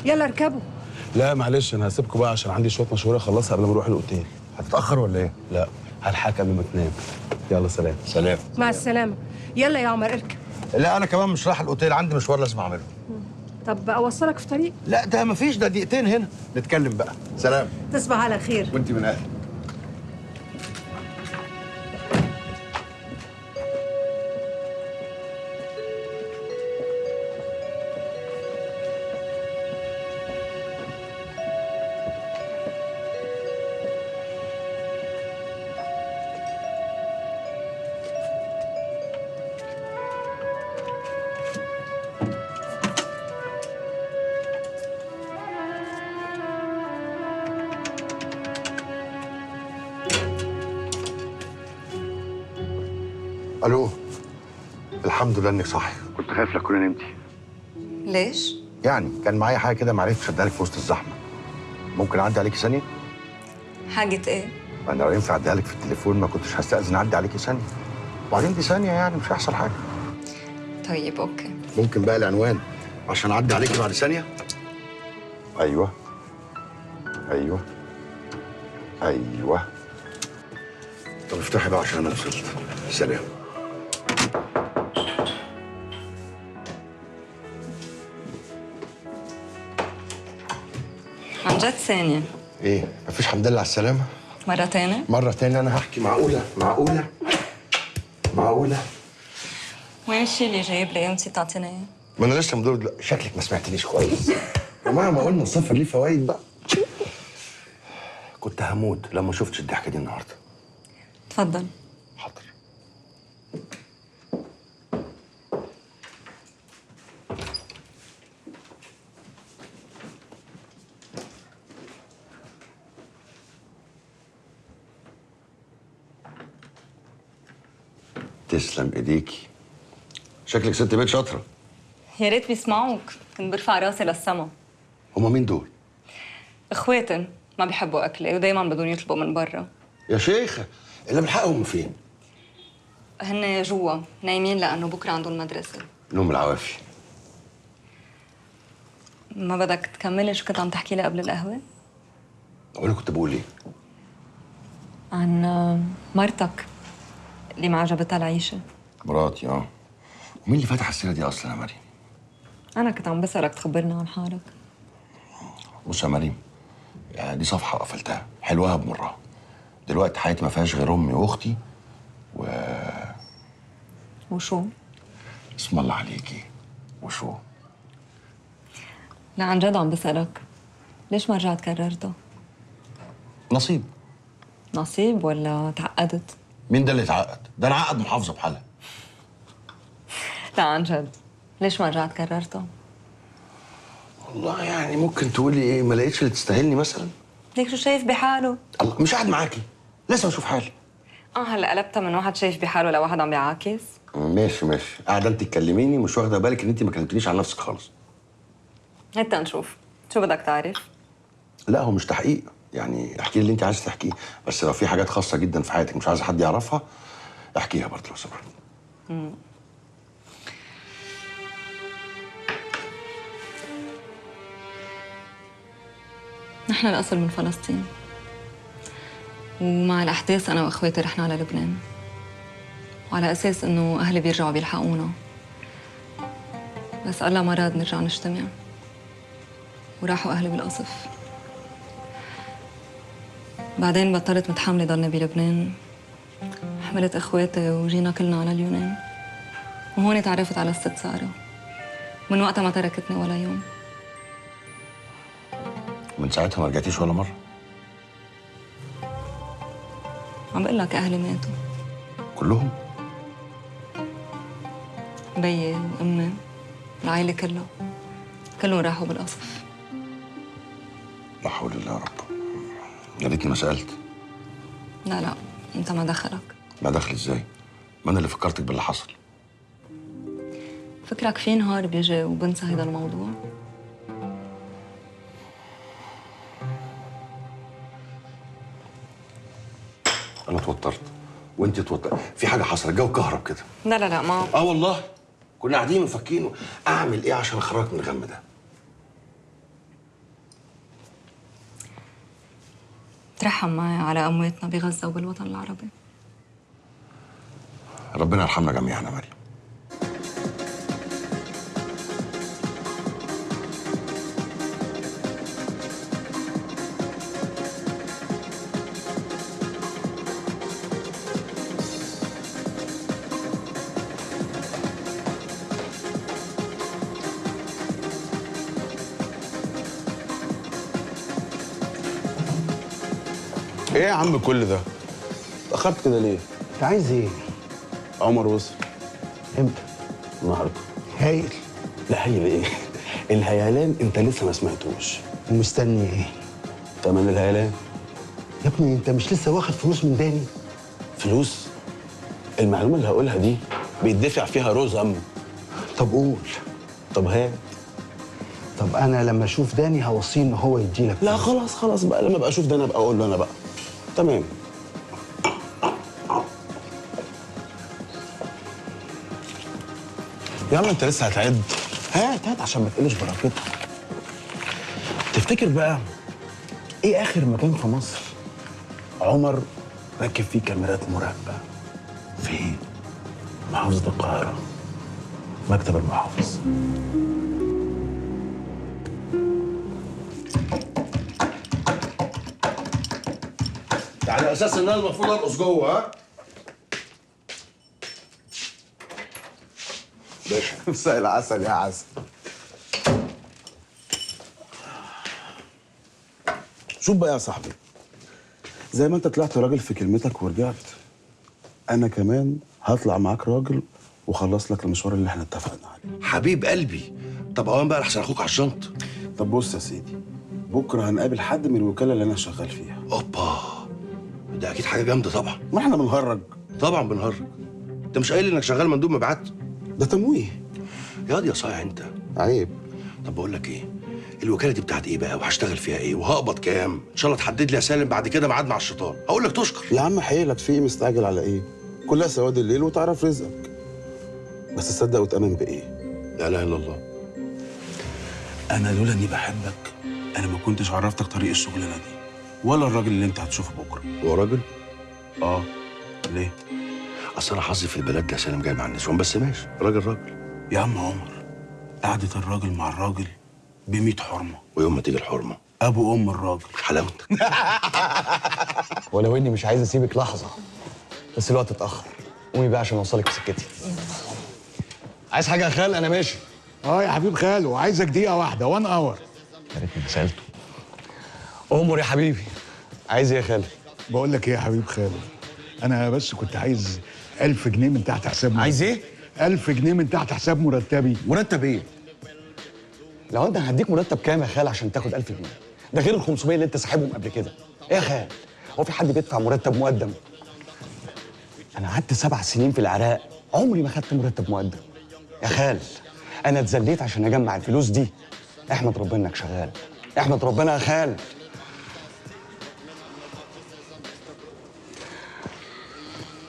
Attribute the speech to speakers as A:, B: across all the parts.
A: يلا اركبوا.
B: لا معلش انا هسيبكم بقى عشان عندي شوية مشوار اخلصها قبل ما اروح الاوتيل.
C: هتتاخر ولا ايه؟
B: لا هلحقك قبل ما تنام. يلا سلام.
C: سلام.
A: مع السلامة. يلا يا عمر اركب.
C: لا انا كمان مش رايح الاوتيل، عندي مشوار لازم اعمله.
A: طب اوصلك في طريق؟
C: لا ده مفيش، ده دقيقتين هنا نتكلم بقى. سلام.
A: تصبح على خير.
C: وانت من اهلي. الو. الحمد لله انك صاحي، كنت خايف لا تكوني نمتي.
D: ليش؟
C: يعني كان معايا حاجة كده ما عرفتش اديها لك في وسط الزحمة. ممكن اعدي عليكي ثانية؟
D: حاجة ايه؟
C: انا لو ينفع اعديها لك في التليفون ما كنتش هستأذن اعدي عليكي ثانية. وبعدين دي ثانية يعني مش هيحصل حاجة.
D: طيب okay.
C: ممكن بقى العنوان عشان اعدي عليكي بعد ثانية؟ ايوه ايوه ايوه. طب افتحي بقى عشان انا وصلت. سلام.
D: عن جد ثانية.
C: ايه؟ مفيش حمد لله على السلامة؟
D: مرة تانية؟
C: مرة تانية. أنا هحكي. معقولة؟ معقولة؟ معقولة؟
D: وين الشيء اللي جايب لي إياه ونسيت تعطيني إياه؟
C: ما أنا لسه مدور دلوقتي. شكلك ما سمعتنيش كويس. يا جماعة ما قلنا السفر ليه فوايد بقى. كنت هموت لما ما شفتش الضحكة دي النهاردة.
D: اتفضل.
C: حاضر. تسلم ايديكي، شكلك ست بيت شاطرة.
D: يا ريت بيسمعوك، كنت برفع راسي للسما.
C: هما مين دول؟
D: اخواتن ما بيحبوا اكلي ودايما بدهم يطلبوا من برا.
C: يا شيخه، اللي بلحقهم فين؟
D: هن جوا نايمين لانه بكره عندهم مدرسه.
C: نوم العوافي.
D: ما بدك تكملي شو كنت عم تحكي لي قبل القهوة؟
C: انا كنت بقول ايه؟
D: عن مرتك اللي ما عجبتها العيشة.
C: مراتي؟ اه. ومين اللي فتح السيرة دي اصلا يا مريم؟
D: انا كنت عم بسألك تخبرنا عن حالك.
C: بص يا مريم، يعني دي صفحة قفلتها، حلوها بمرها. دلوقتي حياتي ما فيهاش غير امي واختي و
D: وشو؟
C: اسم الله عليكي. وشو؟
D: لا عن جد عم بسألك، ليش ما رجعت كررتها؟
C: نصيب.
D: نصيب ولا تعقدت؟
C: مين ده اللي اتعقد؟ ده انا عقد محافظة بحالها.
D: لا عن جد، ليش ما رجعت كررتها؟
C: والله يعني ممكن تقولي ايه، ما لقيتش اللي تستاهلني مثلا؟
D: ليك شو شايف بحاله؟
C: الله، مش قاعد معاكي، لازم اشوف حالي.
D: اه هلا قلبتها من واحد شايف بحاله لواحد عم بيعاكس؟
C: ماشي ماشي، قاعدة انت تكلميني مش واخده بالك ان انت ما كلمتنيش عن نفسك خالص.
D: هات نشوف، شو بدك تعرف؟
C: لا هو مش تحقيق، يعني احكي لي اللي انت عايزه تحكيه، بس لو في حاجات خاصة جدا في حياتك مش عايزه حد يعرفها احكيها برضه لو سمحت.
D: نحن الاصل من فلسطين، ومع الاحداث انا واخواتي رحنا على لبنان، وعلى اساس انه اهلي بيرجعوا بيلحقونا، بس الله ما راد نرجع نجتمع، وراحوا اهلي بالقصف. بعدين بطلت متحملة ضلني بلبنان، حملت اخواتي وجينا كلنا على اليونان، وهون تعرفت على الست سارة. من وقتها ما تركتني ولا يوم.
C: من ساعتها ما رجعتيش ولا مرة؟
D: عم بقول لك اهلي ماتوا
C: كلهم؟
D: بيي وامي العائلة كلها، كلهم راحوا بالقصف.
C: لا حول الله يا رب، يا ريتني ما سألت.
D: لا لا، انت ما دخلك.
C: ما دخل ازاي؟ ما انا اللي فكرتك باللي حصل.
D: فكرك في نهار بيجي وبنسى هيدا الموضوع؟
C: انا اتوترت وانت اتوترت، في حاجة حصلت، الجو كهرب كده.
D: لا لا لا ما
C: اه والله كنا قاعدين مفكين اعمل ايه عشان اخرجك من الغم ده.
D: ترحم معي على أمواتنا بغزة وبالوطن العربي.
C: ربنا يرحمنا جميعا يا مريم.
B: ايه يا عم كل ده؟ اتأخرت كده ليه؟
E: انت عايز ايه؟
B: عمر وصل.
E: امتى؟
B: النهارده.
E: هايل.
B: لا هايل ايه؟ الهيلان انت لسه ما سمعتوش.
E: ومستني ايه؟
B: تمن الهيلان.
E: يا ابني انت مش لسه واخد فلوس من داني؟
B: فلوس؟ المعلومة اللي هقولها دي بيدفع فيها رزم.
E: طب قول.
B: طب هات.
E: طب انا لما اشوف داني هوصيه ان هو يديلك.
B: لا خلاص خلاص بقى، لما ابقى اشوف داني ابقى اقول له انا بقى. تمام. يا عم انت لسه هتعد؟ هات هات عشان ما تقلش بركتها. تفتكر بقى ايه اخر مكان في مصر عمر ركب فيه كاميرات مراقبة؟
C: فين؟
B: محافظة القاهرة، مكتب المحافظ.
C: على اساس ان انا المفروض ارقص جوه. ها؟ باشا
B: مساء العسل يا عسل. شوف بقى يا صاحبي، زي ما انت طلعت راجل في كلمتك ورجعت، انا كمان هطلع معاك راجل وخلص لك المشوار اللي احنا اتفقنا عليه.
C: حبيب قلبي. طب اوان بقى لحسن اخوك على الشنط.
B: طب بص يا سيدي، بكره هنقابل حد من الوكالة اللي انا شغال فيها.
C: اوبا، ده اكيد حاجة جامدة. طبعا
B: ما احنا بنهرج.
C: طبعا بنهرج. انت مش قايل انك شغال مندوب مبيعات؟
B: ده تمويه
C: ياض يا صايع انت.
B: عيب.
C: طب بقول لك ايه، الوكالة دي بتاعت ايه بقى، وهشتغل فيها ايه، وهقبض كام؟ ان شاء الله تحدد لي يا سالم بعد كده ميعاد مع الشيطان. هقول لك تشكر
B: يا عم. حيلك في ايه؟ مستعجل على ايه؟ كلها سواد الليل وتعرف رزقك. بس تصدق وتامن بايه؟
C: لا اله الا الله.
B: انا لولا اني بحبك انا ما كنتش عرفتك طريق الشغلانة دي ولا الراجل اللي انت هتشوفه بكره.
C: هو راجل؟
B: اه. ليه؟
C: اصل انا حظي في البلد ده يا سالم جاي مع النسوان، بس ماشي، راجل راجل.
B: يا عم عمر، قعدة الراجل مع الراجل ب100 حرمة.
C: ويوم ما تيجي الحرمة
B: أبو أم الراجل.
C: حلاوتك.
F: ولو إني مش عايز أسيبك لحظة، بس الوقت اتأخر. قومي بقى عشان أوصلك في سكتي. عايز حاجة يا خال؟ أنا ماشي.
G: أه يا حبيب خالو، عايزك دقيقة واحدة، 1 hour.
F: يا ريتني ما سألته. أمر يا حبيبي. عايز إيه يا خالي؟
G: بقول لك إيه يا حبيب خالو، أنا بس كنت عايز 1000 جنيه من تحت حساب.
F: عايز إيه؟
G: 1000 جنيه من تحت حساب مرتبي.
F: مرتب إيه؟ لو أنت هديك مرتب كام يا خال عشان تاخد 1000 جنيه؟ ده غير ال 500 اللي أنت ساحبهم قبل كده. إيه يا خال؟ هو في حد بيدفع مرتب مقدم؟ أنا قعدت 7 سنين في العراق، عمري ما خدت مرتب مقدم. يا خال، أنا اتذليت عشان أجمع الفلوس دي. احمد ربنا إنك شغال، احمد ربنا يا خال.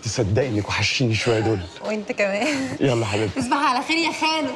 F: تصدقني انك وحشيني شوية دول.
D: وانت كمان.
F: يلا حبيبتي.
D: تصبح على خير يا خالو.